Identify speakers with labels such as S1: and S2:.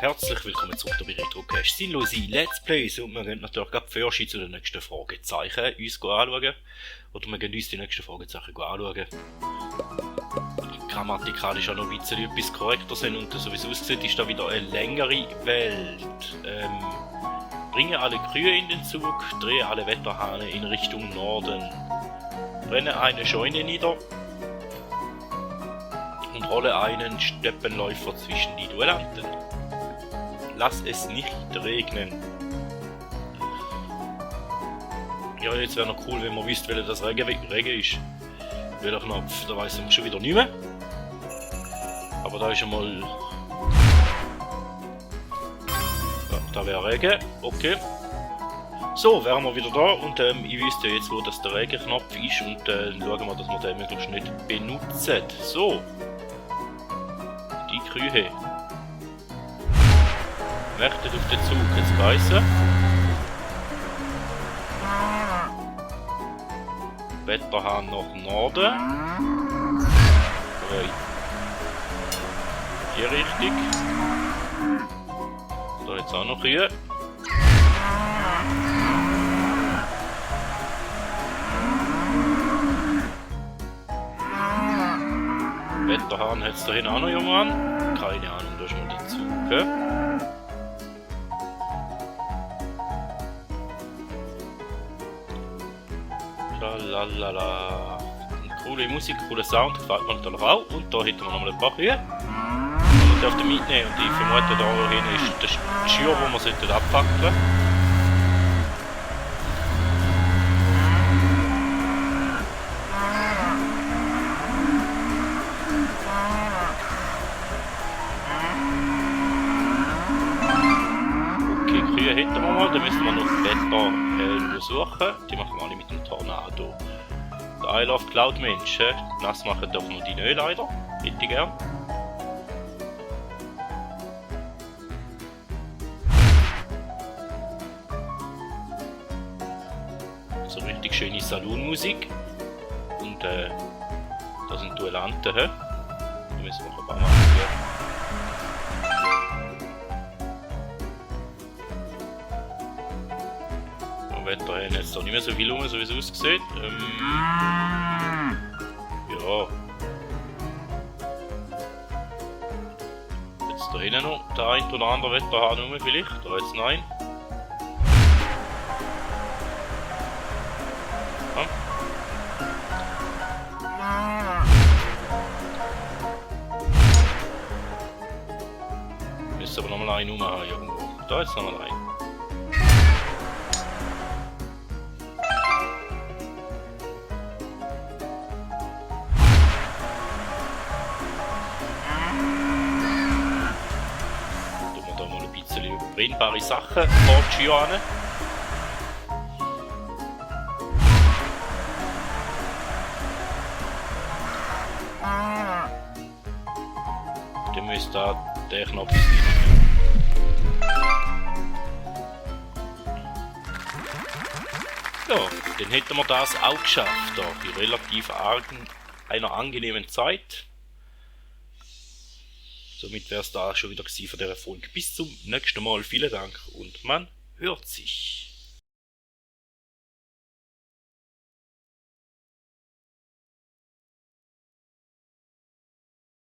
S1: Herzlich willkommen zurück bei RetroCache. Sinnlose Let's Plays und wir gehen natürlich gerade Fürschi zu den nächsten Fragezeichen uns anschauen. Oder wir gehen uns die nächsten Fragezeichen anschauen. Grammatikalisch auch noch ein bisschen etwas korrekter sind und so wie es aussieht, ist da wieder eine längere Welt. Bringe alle Kühe in den Zug, drehe alle Wetterhahne in Richtung Norden. Brenne eine Scheune nieder und rolle einen Steppenläufer zwischen die Duellanten. Lass es nicht regnen. Ja, jetzt wäre noch cool, wenn man wüsste, welcher das Regen ist. Welcher Knopf, da weiss man schon wieder nicht mehr. Aber da ist einmal... Ja, da wäre Regen, okay. So, wären wir wieder da und ich wüsste jetzt, wo das der Regenknopf ist und schauen wir, dass wir den möglichst nicht benutzen. So. Die Kühe. Wartet auf den Zug, jetzt geissen. Wetterhahn nach Norden. Okay. Hier richtig. Da jetzt auch noch Kühe. Wetterhahn hat es da hinten auch noch jemand. Keine Ahnung, da ist mal der Zug. Okay? Lalalala. Coole Musik, cooler Sound, gefällt mir natürlich auch. Und da hätten wir nochmal ein paar Kühe. Die wir dürfen mitnehmen. Und ich vermute, da hinten ist der Schür, wo wir abfackeln sollten. Hätten wir mal, dann müssen wir noch Wetter suchen. Die machen wir alle mit dem Tornado. Der I Love Cloud Mensch. Nass machen dürfen wir die nicht leider. Hätte ich gern. So richtig schöne Saloonmusik. Und da sind Duellanten. Da müssen wir ein paar machen. Wetter haben jetzt da nicht mehr so viel rum, so wie es aussieht. Ja. Jetzt da hinten noch der ein oder andere Wetterhahn rum vielleicht, oder jetzt nein. Ja. Müssen aber nochmal einen rum haben irgendwo. Da jetzt nochmal einen. Brennbare Sachen vor die Schüre. Dann müsste da der Knopf sein. Ja, dann hätten wir das auch geschafft, da in relativ einer angenehmen Zeit. Somit wäre es da schon wieder gewesen von dieser Folge. Bis zum nächsten Mal. Vielen Dank und man hört sich.